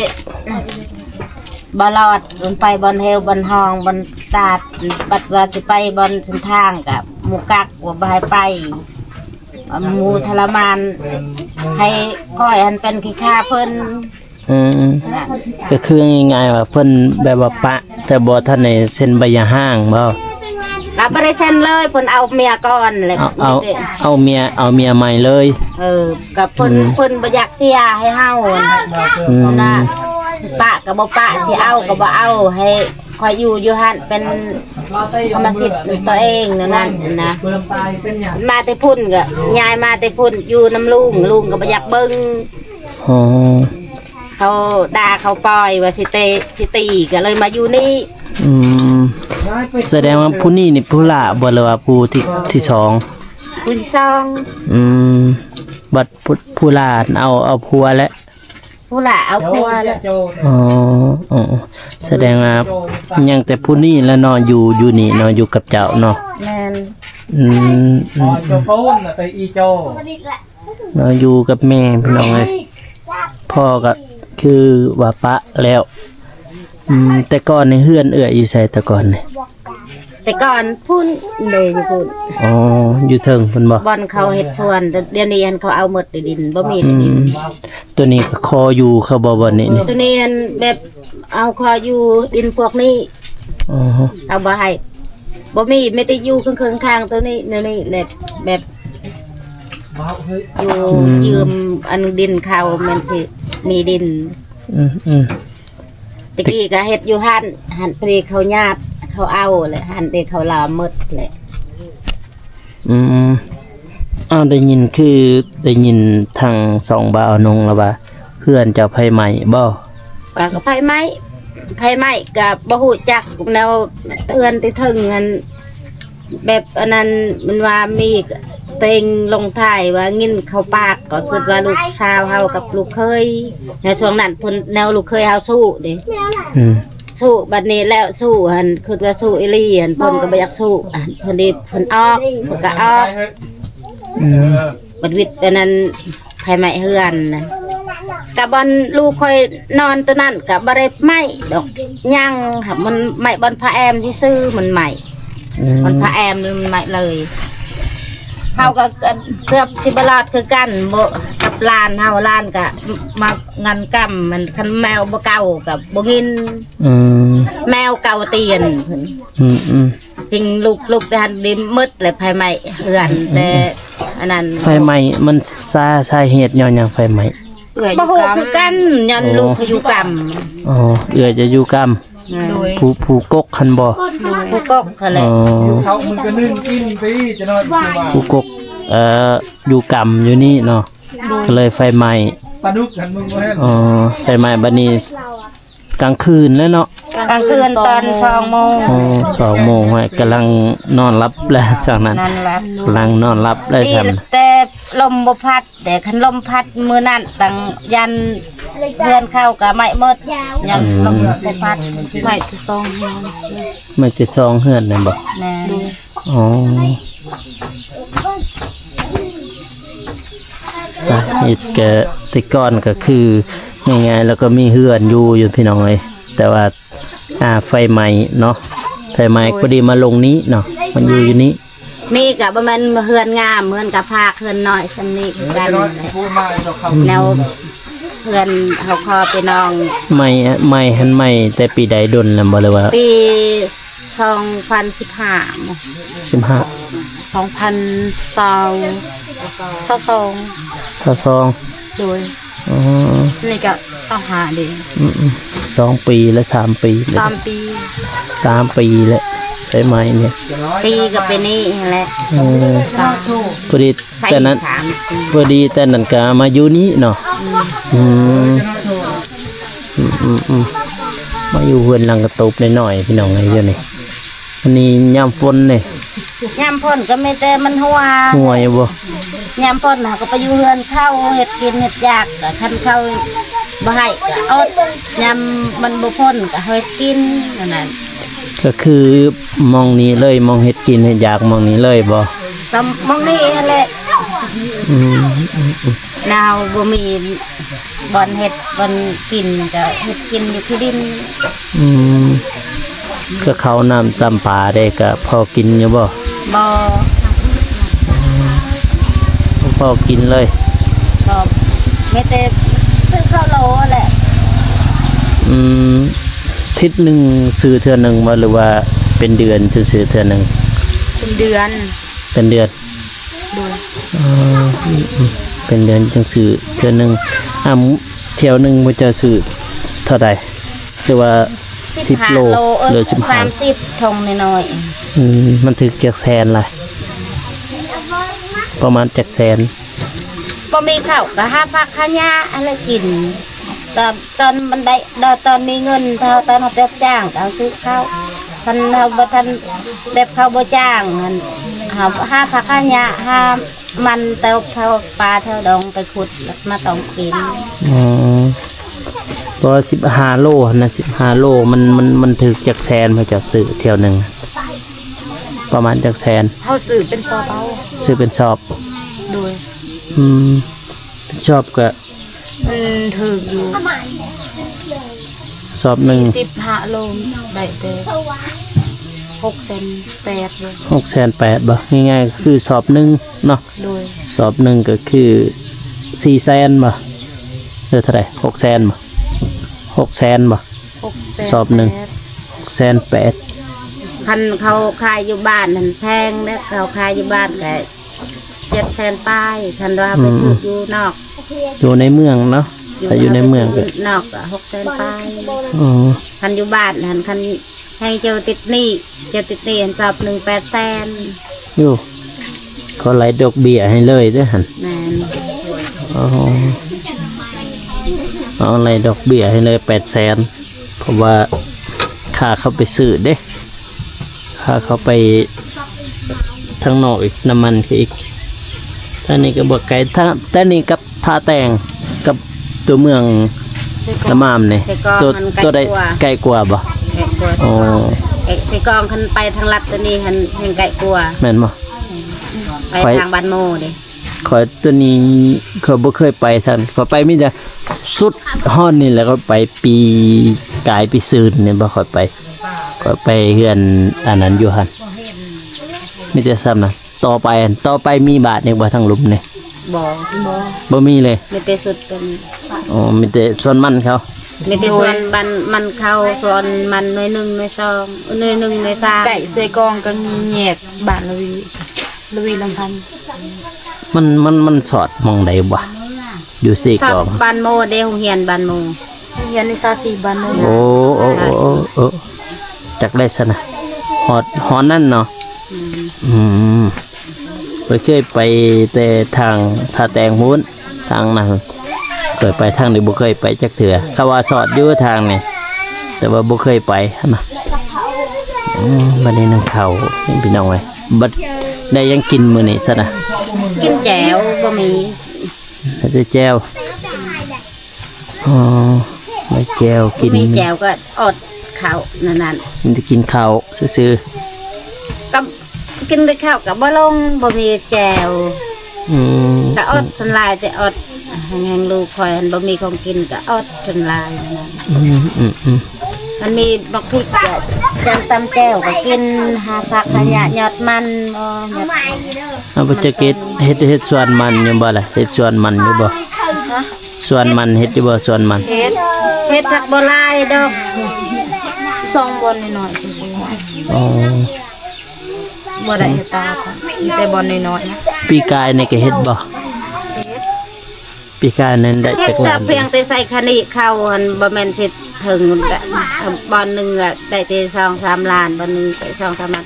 ບໍ່ລອດ ມັນໄປບ່ອນເຫວ ບ່ອນຮ່ອງ ບ່ອນຕາດ ບັດວ່າຊິໄປບ່ອນເສັ້ນທາງ ກໍໝູ່ກັກວ່າບໍ່ໃຫ້ໄປ ໝູ່ທໍລະມານ ໃຫ້ຂ້ອຍຫັ້ນເປັນຂີ້ຂ້າເພິ່ນ. ອືມ ກໍຄືງ່າຍໆວ່າເພິ່ນແບບວ່າປະ ແຕ່ບໍ່ທັນໄດ້ເຊັນໃບຢ່າຮ້າງບໍ່? ລາວບໍ່ໄດ້ເຊັນເລີຍ ເພິ່ນເອົາເມຍກ່ອນແຫຼະ. ເອົາ ເອົາ ເອົາເມຍ ເອົາເມຍໃໝ່ເລີຍ. ເອີ ກໍເພິ່ນ ອືມ ເພິ່ນບໍ່ຢາກເສຍໃຫ້ເຮົາ. ອືມ ນະ ປະກໍບໍ່ປະ ຊິເອົາກໍບໍ່ເອົາ ໃຫ້ຂ້ອຍຢູ່ ຢູ່ຫັ້ນເປັນກຳມະສິດຕົວເອງແນວນັ້ນນະ. ມາແຕ່ພຸ້ນກໍຍ້າຍມາແຕ່ພຸ້ນ ຢູ່ນຳລຸງ ລຸງກໍບໍ່ຢາກເບິ່ງ. ອໍ ເຂົາດ່າເຂົາປ່ອຍວ່າຊິເຕະ ຊິຕີ ກໍເລີຍມາຢູ່ນີ້. ອືມ ສະແດງວ່າຜູ້ນີ້ນີ້ຜູ້ຫຼ້າບໍ່ ຫຼືວ່າຜູ້ທີ ທີສອງ? ຜູ້ທີສອງ. ອືມ ບັດຜູ້ ຜູ້ຫຼ້າເອົາ ເອົາຜົວແລ້ວ? ຜູ້ຫຼ້າເອົາຜົວແລ້ວ. ອໍ ອໍ ສະແດງວ່າຍັງແຕ່ຜູ້ນີ້ແຫຼະເນາະ ຢູ່ ຢູ່ນີ້ເນາະ ຢູ່ກັບເຈົ້າເນາະ. ແມ່ນ. ອືມ ອືມ ເນາະ ຢູ່ກັບແມ່ພີ່ນ້ອງເອີຍ. ພໍ່ກໍຄືວ່າປະແລ້ວ. ອືມ ແຕ່ກ່ອນນີ້ເຮືອນເອື້ອຍຢູ່ໃສແຕ່ກ່ອນນີ້? ແຕ່ກ່ອນພຸ້ນເດ ຢູ່ພຸ້ນ. ອໍ ຢູ່ເທິງພຸ້ນບໍ່? ບ່ອນເຂົາເຮັດສວນ ດຽວນີ້ຫັ້ນເຂົາເອົາໝົດແລ້ວດິນ ບໍ່ມີແລ້ວດິນ. ອືມ ຕົວນີ້ກໍຂໍຢູ່ເຂົາບໍ່ ບ່ອນນີ້ນີ້? ຕົວນີ້ຫັ້ນແບບເອົາຂໍຢູ່ດິນພວກນີ້. ອໍ ເຂົາບໍ່ໃຫ້ ບໍ່ມີ ມີແຕ່ຢູ່ເຄິ່ງໆຂ້າງຕົວນີ້ ແນວນີ້ແຫຼະ ແບບຢູ່ ອືມ ຢືມອັນດິນເຂົາ ມັນຊິມີດິນ. ອືມ ອືມ ແຕ່ກີ້ກໍເຮັດຢູ່ຫັ້ນ ຫັ້ນ ພໍດີເຂົາຍາດ ເຂົາເອົາແຫຼະ ຫັ້ນເດ ເຂົາລາວໝົດແຫຼະ. ອືມ ອ້າວ ໄດ້ຍິນ ຄືໄດ້ຍິນທາງສອງບ່າວນົງລະວ່າ ເຮືອນເຈົ້າໄຟໄໝ້ບໍ່? ວ່າກໍໄຟໄໝ້ ໄຟໄໝ້ກໍບໍ່ຮູ້ຈັກແນວ ເຮືອນແຕ່ເທິງຫັ້ນ ແບບອັນນັ້ນ ມັນວ່າມີເຕັງລົງທ້າຍວ່າງິນເຂົ້າປາກ ກໍຄິດວ່າລູກສາວເຮົາກັບລູກເຂີຍ ໃນຊ່ວງນັ້ນເພິ່ນ ແນວລູກເຂີຍເຮົາສູ້ເດ້. ອືມ ສູ້ ບັດນີ້ແລ້ວສູ້ຫັ້ນ ຄິດວ່າສູ້ອີ່ຫຼີຫັ້ນ ເພິ່ນກໍບໍ່ຢາກສູ້ ອັນເພິ່ນນີ້ເພິ່ນອອກ ເພິ່ນກໍອອກ. ອືມ ບັດວິດອັນນັ້ນ ໄຟໄໝ້ເຮືອນນະ ກະບ່ອນລູກຂ້ອຍນອນຕົວນັ້ນກະບໍ່ໄດ້ໄໝ້ດອກ ຍັງ ມັນໄໝ້ບ່ອນຜ້າແອມຊື່ໆ ມັນໄໝ້. ອືມ ບ່ອນຜ້າແອມມັນໄໝ້ເລີຍ. ເຮົາກໍເກືອບຊິບໍ່ລອດຄືກັນ ບໍ່ ກັບຫຼານເຮົາ ຫຼານກະມາງານກຳ ມັນ ຄັນແມວບໍ່ເກົາກະບໍ່ກິນ. ອືມ ແມວເກົາຕຽນເພິ່ນ. ອືມໆ ຈິງລູກ ລູກໄດ້ຫັນໄດ້ໝົດແຫຼະ ໄຟໄໝ້ເຮືອນ. ອືມໆ ແຕ່ອັນນັ້ນ ໄຟໄໝ້ມັນສາ ສາເຫດຍ້ອນຫຍັງໄຟໄໝ້? ບໍ່ຮູ້ຄືກັນ ຍ້ອນລູກເຂົາຢູ່ກຳ. ອໍ ເອື້ອຍຈະຢູ່ກຳ. ແມ່ນ ໂດຍ ຜູ້ ຜູ້ກົກຫັ້ນບໍ່? ໂດຍ ຜູ້ກົກຫັ້ນແຫຼະ. ອໍ ເຂົາມັນກໍໜຶ່ງກິນໄປຈະໜ້ອຍ ຜູ້ກົກ ເອີ ຢູ່ກຳຢູ່ນີ້ເນາະ. ໂດຍ ກໍເລີຍໄຟໄໝ້ ປາດຸກຫັ້ນ ມຶງບໍ່ເຫັນ. ອໍ ໄຟໄໝ້ ບັດນີ້ ກາງຄືນແລ້ວເນາະ? ກາງຄືນຕອນສອງໂມງ. ອໍ ສອງໂມງ ກຳລັງນອນຫຼັບແລ້ວ ຊ່ວງນັ້ນ ນອນຫຼັບ ກຳລັງນອນຫຼັບແລ້ວ. ດີແຕ່ລົມບໍ່ພັດ ແຕ່ຄັນລົມພັດມື້ນັ້ນ ຕັ້ງຢ້ານເຮືອນເຂົາກໍໄໝ້ໝົດ ຍ້ອນ ອືມ ລົມໄດ້ພັດ. ໄໝ້ແຕ່ສອງເຮືອນ ໄໝ້ແຕ່ສອງເຮືອນນັ້ນບໍ່? ແມ່ນ. ອໍ ສາເຫດກະ ແຕ່ກ່ອນກໍຄື ງ່າຍໆ ແລ້ວກໍມີເຮືອນຢູ່ ຢູ່ ພີ່ນ້ອງເອີຍ ແຕ່ວ່າ ອ່າ ໄຟໄໝ້ເນາະ ໄຟໄໝ້ ໂດຍ ພໍດີມາລົງນີ້ເນາະ ມັນຢູ່ ຢູ່ນີ້. ມີກໍບໍ່ແມ່ນເຮືອນງາມ ເຮືອນກະພາກ ເຮືອນນ້ອຍສ່ຳນີ້ຄືກັນ. ອືມ ແນວ ເຮືອນເຮົາຂໍໄປນອງ ໄໝ້ ໄໝ້ຫັ້ນໄໝ້ແຕ່ປີໃດ ດົນແລ້ວບໍ່ ຫຼືວ່າ? ປີສອງພັນສິບຫ້າ ສິບຫ້າ ສອງພັນຊາວ ຊາວສອງ ຊາວສອງ. ໂດຍ. ອໍ ນີ້ກໍຊາວຫ້າເດ້. ອືມໆ ສອງປີ ແລະ ສາມປີ ສາມປີ ສາມປີແລ້ວ ໄຟໄໝ້ນີ້. ສີ່ກໍໄປນີ້ຫັ້ນແຫຼະ. ເອີ ສາມ ພໍດີ ແຕ່ນັ້ນ ສາມສີ່ ພໍດີແຕ່ນັ້ນກໍມາຢູ່ນີ້ເນາະ. ອືມ ອືມ ອືມ ອືມ ມາຢູ່ເຮືອນຫຼັງກະຕູບນ້ອຍໆ ພີ່ນ້ອງເອີຍ ຢູ່ນີ້. ອັນນີ້ຍາມຝົນນີ້ ຍາມຝົນກໍມີແຕ່ມັນຮົ່ວ ຮົ່ວຢູ່ບໍ່? ຍາມຝົນເຮົາກໍໄປຢູ່ເຮືອນເຂົາ ເຮັດກິນເຮັດຢາກ ກໍຄັນເຂົາບໍ່ໃຫ້ກໍອົດ ຍາມມັນບໍ່ຝົນກໍເຮັດກິນ ອັນນັ້ນ. ກໍຄືໝ່ອງນີ້ເລີຍ ໝ່ອງເຮັດກິນເຮັດຢາກໝ່ອງນີ້ເລີຍບໍ່? ກໍໝ່ອງນີ້ຫັ້ນແຫຼະ. ອືມ ອືມໆ ນາວບໍ່ມີ ບ່ອນເຮັດບ່ອນກິນກໍເຮັດກິນຢູ່ທີ່ດິນ. ອືມ ກໍເຂົ້ານ້ຳຈຳປາເດ້ ກໍພໍກິນຢູ່ບໍ່? ບໍ່ ບໍ່ພໍກິນເລີຍ. ມີແຕ່ຊື້ເຂົ້າໂລແຫຼະ. ອືມ ທິດໜຶ່ງຊື້ເທື່ອໜຶ່ງບໍ່ ຫຼືວ່າເປັນເດືອນຊື້ເທື່ອໜຶ່ງ? ເປັນເດືອນ. ເປັນເດືອນ. ໂດຍ. ອໍ ເປັນເດືອນຈັ່ງຊື້ເທື່ອໜຶ່ງ. ອາ ຖ້ຽວໜຶ່ງໝູ່ເຈົ້າຊື້ເທົ່າໃດ ຫຼືວ່າ ສິບຫ້າໂລ ໂລ ເອີ ຫຼື ສິບຫ້າ ສາມສິບ ຖົງນ້ອຍໆ. ອືມ ມັນຖືກຈັກແສນລະ? ປະມານຈັກແສນ? ບໍ່ມີເຂົ້າກໍຫາຜັກຫາຫຍ້າຫັ້ນແຫຼະກິນ. ຕອນ ຕອນມັນໄດ້ ຕອນມີເງິນ ຕອນເຮົາໄປຮັບຈ້າງກໍເຮົາຊື້ເຂົ້າ. ຄັນເຮົາບໍ່ທັນ ແບບເຂົາບໍ່ຈ້າງຫັ້ນ ເຮົາຫາຜັກຫາຫຍ້າ ຫາມັນແຖວ ແຖວປ່າແຖວດອງໄປຂຸດ ແລ້ວມາຕ້ອງກິນ. ອໍ ເພາະວ່າສິບຫ້າໂລຫັ້ນນະ ສິບຫ້າໂລ ມັນ ມັນ ມັນຖືກຈັກແສນ ພະເຈົ້າຊື້ຖ້ຽວໜຶ່ງ ປະມານຈັກແສນ? ເຮົາຊື້ເປັນຊອບເອົາ. ຊື້ເປັນຊອບ. ໂດຍ. ອືມ ເປັນຊອບກະ ມັນຖືກຢູ່ ຊອບໜຶ່ງ ສີ່ສິບຫ້າໂລ ໄດ້ແຕ່ຫົກແສນແປດ ຫົກແສນແປດບໍ່? ງ່າຍໆ ກໍຄືຊອບໜຶ່ງເນາະ. ໂດຍ. ຊອບໜຶ່ງກໍຄືສີ່ແສນບໍ່? ຫຼືເທົ່າໃດ? ຫົກແສນບໍ່? ຫົກແສນບໍ່? ຫົກແສນ ຊອບໜຶ່ງ ແປດ ຫົກແສນແປດ. ຄັນເຂົາຂາຍຢູ່ບ້ານຫັ້ນແພງເດ້ ເຂົາຂາຍຢູ່ບ້ານກໍ ເຈັດແສນປາຍ ຄັນວ່າໄປຊື້ຢູ່ນອກ ຢູ່ໃນເມືອງເນາະ. ຢູ່ ຖ້າຢູ່ໃນເມືອງກໍ ນອກກໍຫົກແສນປາຍ. ອໍ ຄັນຢູ່ບ້ານຫັ້ນ ຄັນໃຫ້ເຈົ້າຕິດໜີ້ ເຈົ້າຕິດໜີ້ຫັ້ນ ຊອບໜຶ່ງແປດແສນ. ໂອ້ ເຂົາໄລ່ດອກເບ້ຍໃຫ້ເລີຍເດ້ຫັ້ນ. ແມ່ນ. ອໍ ເອົາໄລ່ດອກເບ້ຍໃຫ້ເລີຍແປດແສນ ເພາະວ່າຄ່າເຂົ້າໄປຊື້ເດ້ ຄ່າເຂົ້າໄປທາງນອກອີກ ນ້ຳມັນກໍອີກ. ທາງນີ້ກໍບໍ່ໄກ ທາງ ແຕ່ນີ້ກັບທ່າແຕງ ກັບຕົວເມືອງ ເຊກອງ ລະມາມນີ້ ເຊກອງ ຕົວ ມັນໄກ ຕົວໃດ ກວ່າ ໃກ້ກວ່າບໍ່? ໃກ້ກວ່າ. ອໍ ເຊກອງ ຄັນໄປທາງລັດຕົວນີ້ຫັ້ນແຮ່ງໃກ້ກວ່າ. ແມ່ນບໍ່? ໄປ ໄປທາງບ້ານໂມເດ້. ຂ້ອຍຕົວນີ້ຂ້ອຍບໍ່ເຄີຍໄປທາງ ຂ້ອຍໄປມີແຕ່ສຸດຮອດນີ້ແຫຼະ. ຂ້ອຍໄປປີກາຍປີຊືນນີ້ບໍ່ຄ່ອຍໄປ ຂ້ອຍໄປເຮືອນອັນນັ້ນຢູ່ຫັ້ນ ມີແຕ່ສ່ຳນັ້ນ. ຕໍ່ໄປ ຕໍ່ໄປມີບ້ານອີກບໍ່ທາງລຸ່ມນີ້? ບໍ່ ບໍ່ ບໍ່ມີເລີຍ ມີແຕ່ສຸດຕົວນີ້. ອໍ ມີແຕ່ສວນມັນເຂົາ ມີແຕ່ສວນມັນ ມັນເຂົາ ສວນມັນໜ່ວຍໜຶ່ງ ໜ່ວຍສອງ ໜ່ວຍໜຶ່ງ ໜ່ວຍສາມ. ໃກ້ເຊກອງກໍມີແຍກບ້ານລະວີ ລະວີລຳພັນ. ມັນ ມັນ ມັນສອດໝ່ອງໃດວະ? ຢູ່ເຊກອງ ບ້ານໂມເດ້ ໂຮງຮຽນບ້ານໂມ ໂຮງຮຽນວິຊາຊີບບ້ານໂມ. ໂອ້ ໂອ້ ໂອ້ ໂອ້ ຈັກໄດ້ຊັ້ນນະ ຮອດ ຮອດນັ້ນເນາະ. ອືມ ອືມ ຂ້ອຍເຄີຍໄປແຕ່ທາງທ່າແຕງພຸ້ນ ທາງນັ້ນ ເຄີຍໄປທາງນີ້ບໍ່ເຄີຍໄປຈັກເທື່ອ. ເຂົາວ່າສອດຢູ່ທາງນີ້ ແຕ່ວ່າບໍ່ເຄີຍໄປຫັ້ນນະ. ອືມ ບັດນີ້ໜຶ້ງເຂົ້າ ພີ່ນ້ອງເອີຍ ບັດໄດ້ຫຍັງກິນມື້ນີ້ຊັ້ນນະ? ກິນແຈ່ວ ບໍ່ມີ ໄດ້ແຕ່ແຈ່ວ. ອໍ ໄດ້ແຈ່ວກິນ ມີແຈ່ວກໍອົດເຂົ້ານັ້ນ ມີແຕ່ກິນເຂົ້າຊື່ໆ ກໍກິນແຕ່ເຂົ້າກໍບໍ່ລົງ ບໍ່ມີແຈ່ວ. ອືມ ກໍອົດສ່ວນຫຼາຍ ແຕ່ອົດ ແຮ່ງ ແຮ່ງລູກຂ້ອຍຫັ້ນບໍ່ມີຂອງກິນກໍອົດສ່ວນຫຼາຍນັ້ນ. ອືມ ອືມ ອືມ ມັນມີບັກພິກກໍຈັ່ງຕຳແຈ່ວກໍກິນ ຫາຜັກຫາຫຍ້າ ອືມ ຍອດມັນບໍ່ ຍອດ ເອົາໄປຈັກເຮັດ ເຮັດ ເຮັດສວນມັນຢູ່ບໍ່ລະ? ເຮັດສວນມັນຢູ່ບໍ່? ຮະ? ສວນມັນເຮັດຢູ່ບໍ່? ສວນມັນ ເຮັດ ເຮັດ ແຕ່ບໍ່ຫຼາຍດອກ ສອງບ່ອນນ້ອຍໆ. ອໍ ບໍ່ໄດ້ເຮັດຕາ ມີແຕ່ບ່ອນນ້ອຍໆນະ. ປີກາຍນີ້ກໍເຮັດບໍ່? ເຮັດ ປີກາຍນັ້ນໄດ້ຈັກລ້ານ? ພຽງແຕ່ໃສ່ຄະນິເຂົ້າຫັ້ນ ບໍ່ແມ່ນຊິເຖິງ ບ່ອນໜຶ່ງອະ ໄດ້ແຕ່ສອງສາມລ້ານ ບ່ອນໜຶ່ງໄດ້ສອງສາມລ້ານ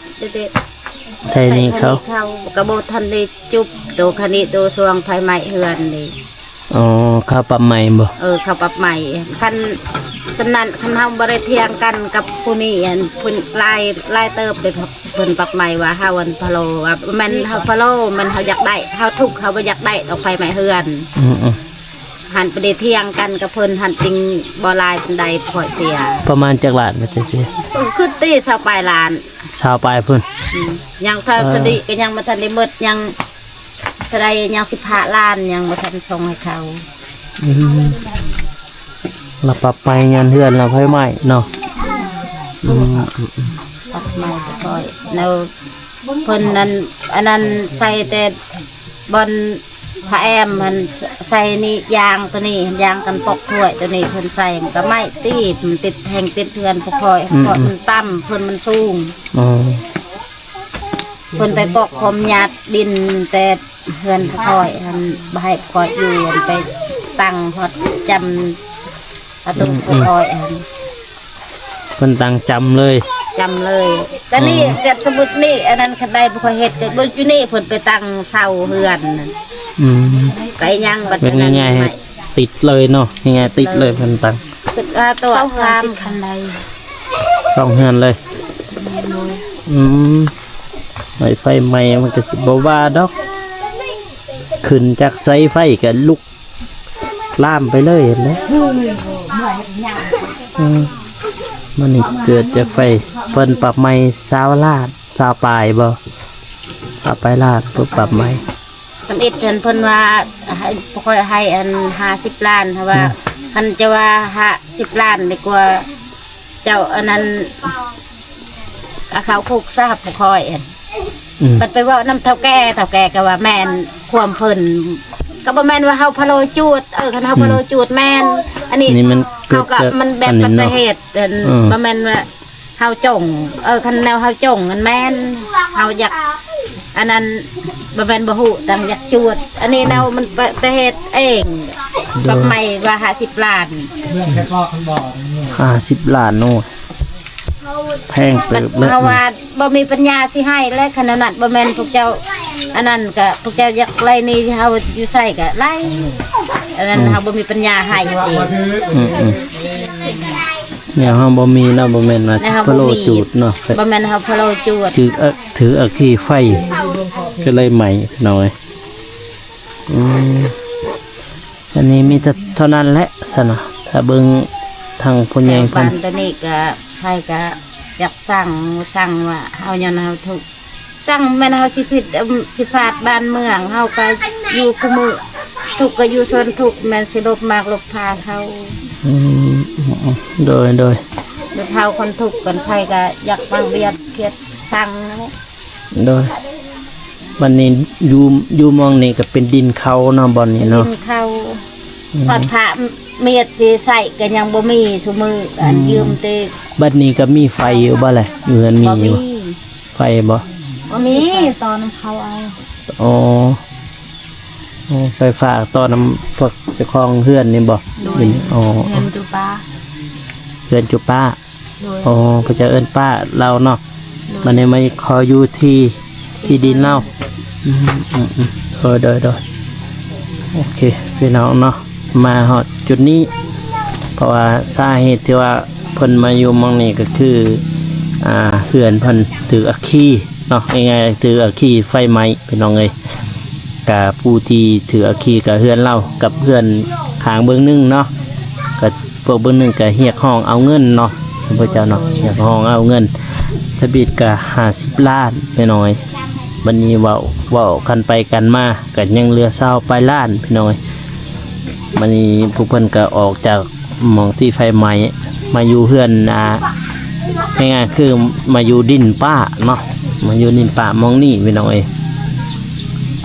ໃສ່ໜີ້ເຂົາ ໃສ່ຄະນິເຂົາ ກໍບໍ່ທັນໄດ້ຈຸບໂຕຄະນິໂຕຊ່ວງໄຟໄໝ້ເຮືອນນີ້. ອໍ ເຂົາປັບໃໝ່ບໍ່? ເອີ ເຂົາປັບໃໝ່. ຄັນ ສຳນັ້ນ ຄັນເຮົາບໍ່ໄດ້ຖຽງກັນກັບຜູ້ນີ້ ອັນ ເພິ່ນຫຼາຍ ຫຼາຍເຕີບເດ້ ເພິ່ນປັບໃໝ່ວ່າເຮົາ ອັນ ພະໂລ ວ່າແມ່ນເຮົາພະໂລ ແມ່ນເຮົາຢາກໄດ້ ເຮົາທຸກ ເຮົາບໍ່ຢາກໄດ້ດອກໄຟໄໝ້ເຮືອນ. ອືມໆ ຫັ້ນ ໄປໄດ້ຖຽງກັນກັບເພິ່ນຫັ້ນ ຈຶ່ງບໍ່ຫຼາຍປານໃດ ຂ້ອຍເສຍ. ປະມານຈັກລ້ານວ່າຈັ່ງຊີ້? ເອີ ຄືຕີຊາວປາຍລ້ານ. ຊາວປາຍພຸ້ນ. ອືມ ຍັງເທົ່າ ເອີ ຕອນນີ້ກໍຍັງບໍ່ທັນໄດ້ໝົດ ຍັງເທົ່າໃດ ຍັງສິບຫ້າລ້ານ ຍັງບໍ່ທັນສົ່ງໃຫ້ເຂົາ. ອືມ ລະປັບໃໝ່ຍ້ອນເຮືອນລະໄຟໄໝ້ເນາະ. ອືມ ປັບໃໝ່ຄ່ອຍ ແລ້ວເພິ່ນນັ້ນ ອັນນັ້ນໃສ່ແຕ່ບ່ອນ ຜ້າແອມຫັ້ນ ໃສ່ນີ້ ຢາງໂຕນີ້ ຢາງກັນປອກຖ້ວຍໂຕນີ້ ເພິ່ນໃສ່ມັນກໍໄໝ້ຕິ ມັນຕິດ ແຮງຕິດເຮືອນພວກຂ້ອຍ ອືມໆ ເພາະມັນຕ່ຳ ເພິ່ນມັນສູງ. ອໍ ເພິ່ນໄປປອກຄວາມຍາດດິນແຕ່ເຮືອນພວກຂ້ອຍຫັ້ນ ບໍ່ໃຫ້ພວກຂ້ອຍຢູ່ ຫັ້ນ ໄປຕັ້ງຮອດຈ້ຳປະຕູ ອືມໆ ພວກຂ້ອຍຫັ້ນ. ເພິ່ນຕັ້ງຈ້ຳເລີຍ ຈ້ຳເລີຍ. ກໍນີ້ ອໍ ກໍສົມມຸດນີ້ ອັນນັ້ນຄັນໃດບໍ່ຄ່ອຍເຮັດ ກໍບໍ່ຢູ່ນີ້ ເພິ່ນໄປຕັ້ງເສົາເຮືອນ. ອືມ ໄປຫຍັງບັດ ເປັນງ່າຍໆ ໃຫ້ຕິດເລີຍເນາະ ງ່າຍໆ ຕິດເລີຍ ຕິດເລີຍ ເພິ່ນຕັ້ງ ເສົາເຮືອນຕິດຄັນໄດ ສອງເຮືອນເລີຍ. ໂດຍ ອືມ ໄຟໄໝ້ມັນກໍຊິບໍ່ວ່າດອກ ຂຶ້ນຈາກສາຍໄຟກໍລຸກ ລາມໄປເລີຍຫັ້ນແຫຼະ. ອືມ ມັນນີ້ເກີດຈາກໄຟ ເພິ່ນປັບໃໝ່ຊາວລ້ານ ຊາວປາຍບໍ່ ຊາວປາຍລ້ານ ເພິ່ນປັບໃໝ່. ທຳອິດຫັ້ນເພິ່ນວ່າໃຫ້ ຂ້ອຍໃຫ້ອັນຫ້າສິບລ້ານ ຖ້າວ່າ ອືມ ຄັນຈະວ່າຫ້າສິບລ້ານດີກວ່າ ເຈົ້າອັນນັ້ນ ເອົາເຂົ້າຄຸກຊະພວກຂ້ອຍ. ອືມ ບັດໄປເວົ້ານຳເຖົ້າແກ່ ເຖົ້າແກ່ກໍວ່າແມ່ນຄວາມເພິ່ນ ກໍບໍ່ແມ່ນວ່າເຮົາພະໂລຈູດ. ເອີ ຄັນເຮົາ ອືມ ພະໂລຈູດແມ່ນ ອັນນີ້ ນີ້ມັນ ເຮົາກໍ ມັນແບບ ອັນນີ້ເນາະ ປະເທດ ອັນ ເອີ ບໍ່ແມ່ນວ່າເຮົາຈົ່ງ. ເອີ ຄັນແນວເຮົາຈົ່ງນັ້ນແມ່ນ ເຮົາຢາກ ອັນນັ້ນ ບໍ່ແມ່ນບໍ່ຮູ້ ຕ່າງຢາກຈວດ. ອັນນີ້ແນວ ອືມ ມັນປະ ປະເທດເອງ. ໂດຍ ປັບໃໝ່ວ່າຫ້າສິບລ້ານ ຫ້າສິບລ້ານ ໂອ້ ແພງເຕີບເລີຍ. ເຮົາວ່າບໍ່ມີປັນຍາຊິໃຫ້ແຫຼະ ຄັນແນວນັ້ນ ບໍ່ແມ່ນພວກເຈົ້າ ອັນນັ້ນກະພວກເຈົ້າຢາກໄລ່ໜີ້ເຮົາຢູ່ໃສກະໄລ່ ອັນນັ້ນ ອືມ ເຮົາບໍ່ມີປັນຍາໃຫ້ເອງ. ອືມໆ ແນວເຮົາບໍ່ມີເນາະ ບໍ່ແມ່ນວ່າ ແນວເຮົາ ພະໂລ ບໍ່ມີ ຈູດເນາະ ບໍ່ແມ່ນເຮົາພະໂລຈູດ ຖືກ ເອີ ຖືກອັກຄີໄຟ ກໍເລີຍໄໝ້ ນ້ອງເອີຍ. ອືມ ອັນນີ້ມີແຕ່ເທົ່ານັ້ນແຫຼະຊັ້ນນະ ຖ້າເບິ່ງທາງຜູ້ໃຫຍ່ເພິ່ນ. ແຖວບ້ານໂຕນີ້ກະໃຜກະຢາກສັ່ງ ສັ່ງວ່າເຮົາ ຍ້ອນເຮົາທຸກ ສັ່ງແມ່ນເຮົາຊິຜິດ ເອີ່ມ ຊິພາດບ້ານເມືອງ ເຮົາກະຢູ່ຄູ່ມື້ ທຸກກະຢູ່ສ່ວນທຸກ ແມ່ນຊິຫຼົບໝາກຫຼົບພາເຂົາ. ອືມ ໂດຍ ໂດຍ ແບບເຮົາຄົນທຸກຄົນໄພກະຢາກຟັງວຽກ ຄຽດ ສັ່ງນັ້ນແຫຼະ. ໂດຍ ບັດນີ້ຢູ່ ຢູ່ໝ່ອງນີ້ກໍເປັນດິນເຂົາເນາະ ບ່ອນນີ້ເນາະ ດິນເຂົາ. ອືມ ພາດພະ ມຽດຊິໃຊ້ກໍຍັງບໍ່ມີຊຸມື້ ອັນ ອືມ ຢືມແຕ່. ບັດນີ້ກໍມີໄຟຢູ່ບໍ່ລະ ເຮືອນມີຢູ່? ບໍ່ມີ ໄຟບໍ່? ບໍ່ມີ ຕໍ່ນຳເຂົາເອົາ. ອໍ ອໍ ໄຟຟ້າຕໍ່ນຳພວກເຈົ້າຂອງເຮືອນນີ້ບໍ່? ໂດຍ ອໍ ເຮືອນຈຸປາ ເຮືອນຈຸປາ. ໂດຍ ອໍ ເພິ່ນຈະເອີ້ນປ້າລາວເນາະ. ໂດຍ ບັດນີ້ມາຂໍຢູ່ທີ່ ທີ່ດິນລາວ. ອືມ ອືມ ອືມ ໂດຍ ໂດຍ ໂດຍ ໂອເຄ ພີ່ນ້ອງເນາະ ມາຮອດຈຸດນີ້ ເພາະວ່າສາເຫດທີ່ວ່າເພິ່ນມາຢູ່ໝ່ອງນີ້ກໍຄື ອ່າ ເຮືອນເພິ່ນຖືກອັກຄີເນາະ ງ່າຍໆ ຖືກອັກຄີໄຟໄໝ້ ພີ່ນ້ອງເອີຍ. ກະຜູ້ທີ່ຖືກອັກຄີກະເຮືອນລາວກັບເຮືອນຂ້າງເບື້ອງໜຶ່ງເນາະ ກະພວກເບື້ອງໜຶ່ງກະຮຽກຮ້ອງເອົາເງິນເນາະ ທ່ານຜູ້ເຈົ້າເນາະ. ໂດຍ ຮຽກຮ້ອງເອົາເງິນ ທຳອິດກະຫ້າສິບລ້ານນ້ອຍໆ. ບັດນີ້ເວົ້າ ເວົ້າກັນໄປກັນມາກະຍັງເຫຼືອຊາວປາຍລ້ານພີ່ນ້ອງເອີຍ. ບັດນີ້ພວກເພິ່ນກະອອກຈາກ ໝ່ອງທີ່ໄຟໄໝ້ ມາຢູ່ເຮືອນ ອ່າ ງ່າຍໆ ຄືມາຢູ່ດິນປ້າເນາະ ມາຢູ່ດິນປ້າໝ່ອງນີ້ພີ່ນ້ອງເອີຍ.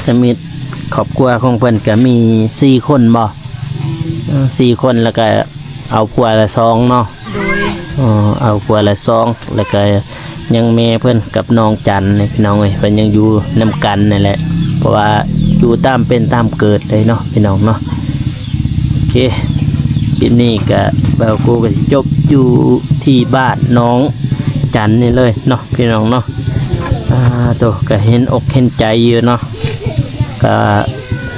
ທຳອິດຄອບຄົວຂອງເພິ່ນກະມີສີ່ຄົນບໍ່? ແມ່ນ ເອີ ສີ່ຄົນ ແລ້ວກະເອົາຜົວລະສອງເນາະ. ໂດຍ ເອົາຜົວລະສອງ ແລ້ວກະ ຍັງແມ່ເພິ່ນກັບນ້ອງຈັນນີ້ພີ່ນ້ອງເອີຍ ເພິ່ນຍັງຢູ່ນຳກັນນີ້ແຫຼະ ເພາະວ່າຢູ່ຕາມເປັນຕາມເກີດເລີຍເນາະ ພີ່ນ້ອງເນາະ. ໂອເຄ ຄລິບນີ້ກະບ່າວໂກກະຊິຈົບຢູ່ທີ່ບ້ານນ້ອງຈັນນີ້ເລີຍເນາະ ພີ່ນ້ອງເນາະ. ອ່າ ໂຕ ກະເຫັນອົກເຫັນໃຈຢູ່ເນາະ ກະ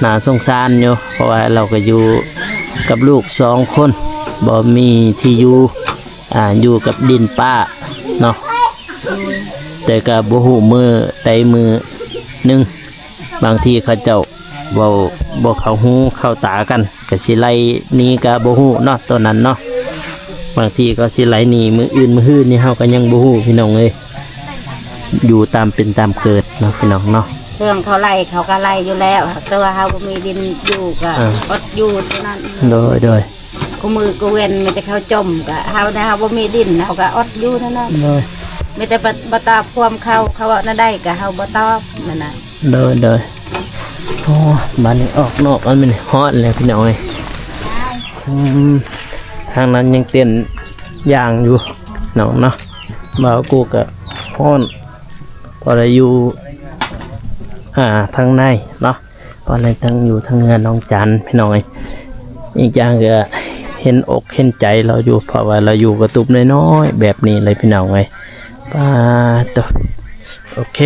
ໜ້າສົງສານຢູ່ ເພາະວ່າລາວກະຢູ່ກັບລູກສອງຄົນ ບໍ່ມີທີ່ຢູ່ ອ່າ ຢູ່ກັບດິນປ້າເນາະ ແຕ່ກໍບໍ່ຮູ້ມື້ໃດມື້ໜຶ່ງ ບາງທີເຂົາເຈົ້າເວົ້າບໍ່ເຂົ້າຫູເຂົ້າຕາກັນ ກໍຊິໄລ່ໜີກໍບໍ່ຮູ້ເນາະ ຕອນນັ້ນເນາະ. ບາງທີເຂົາຊິໄລ່ໜີມື້ອື່ນມື້ຮືນນີ້ ເຮົາກໍຍັງບໍ່ຮູ້ ພີ່ນ້ອງເອີຍ ຢູ່ຕາມເປັນຕາມເກີດເນາະ ພີ່ນ້ອງເນາະ. ເລື່ອງເຂົາໄລ່ ເຂົາກໍໄລ່ຢູ່ແລ້ວ ແຕ່ວ່າເຮົາບໍ່ມີດິນຢູ່ກໍ ເອີ ອົດຢູ່ເທົ່ານັ້ນ. ໂດຍ ໂດຍ. ຄູ່ມື້ຄູ່ເວັນມີແຕ່ເຂົາຈົ່ມ ກະເຮົານະ ເຮົາບໍ່ມີດິນ ເຮົາກະອົດຢູ່ນັ້ນນະ. ໂດຍ. ມີແຕ່ບໍ່ ບໍ່ຕອບຄວາມເຂົາ ເຂົາເວົ້າແນວໃດກະເຮົາບໍ່ຕອບນັ້ນນະ. ໂດຍ ໂດຍ. ໂອ້ ບາດນີ້ອອກນອກ ອັນນີ້ຮ້ອນແລ້ວພີ່ນ້ອງເອີຍ. ອືມ ທາງນັ້ນຍັງເຕັ້ນຢ່າງຢູ່ນ້ອງເນາະ. ບ່າວກູກະຮ້ອນ ພໍໄດ້ຢູ່ ອ່າ ທາງໃນເນາະ ພໍໄດ້ທັງຢູ່ທາງເຮືອນນ້ອງຈັນພີ່ນ້ອງເອີຍ. ອີກຢ່າງກະເຫັນອົກເຫັນໃຈລາວຢູ່ ເພາະວ່າລາວຢູ່ກະຕຸບນ້ອຍໆແບບນີ້ເລີຍພີ່ນ້ອງເອີຍ. ປາດໂຕ ໂອເຄ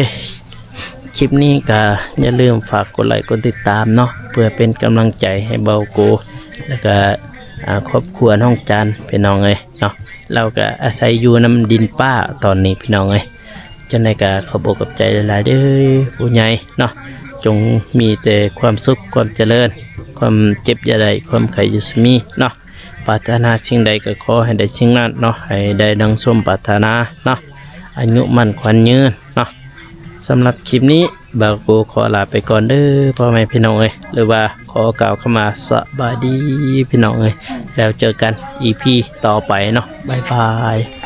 ຄລິບນີ້ກະຢ່າລືມຝາກກົດໄລກົດຕິດຕາມເນາະ ເພື່ອເປັນກຳລັງໃຈໃຫ້ບ່າວກູ ແລ້ວກະ ອ່າ ຄອບຄົວນ້ອງຈັນພີ່ນ້ອງເອີຍເນາະ. ລາວກະອາໄສຢູ່ນຳດິນປ້າຕອນນີ້ພີ່ນ້ອງເອີຍ. ຈັ່ງໃດກະຂອບອົກຂອບໃຈຫຼາຍໆເດີຜູ້ໃຫຍ່ເນາະ. ຈົ່ງມີແຕ່ຄວາມສຸກຄວາມຈະເລີນ ຄວາມເຈັບຢ່າໄດ້ ຄວາມໄຂ້ຢ່າສຸມີເນາະ. ປາດຖະໜາສິ່ງໃດກະຂໍໃຫ້ໄດ້ສິ່ງນັ້ນເນາະ ໃຫ້ໄດ້ດັ່ງສົມປາດຖະໜາເນາະ ອາຍຸໝັ້ນຂວັນຍືນເນາະ. ສຳລັບຄລິບນີ້ ບ່າວກູຂໍລາໄປກ່ອນເດີພໍ່ແມ່ພີ່ນ້ອງເອີຍ ຫຼືວ່າຂໍກ່າວຄຳວ່າສະບາຍດີພີ່ນ້ອງເອີຍ. ແລ້ວເຈີກັນອີພີຕໍ່ໄປເນາະ ບາຍບາຍ.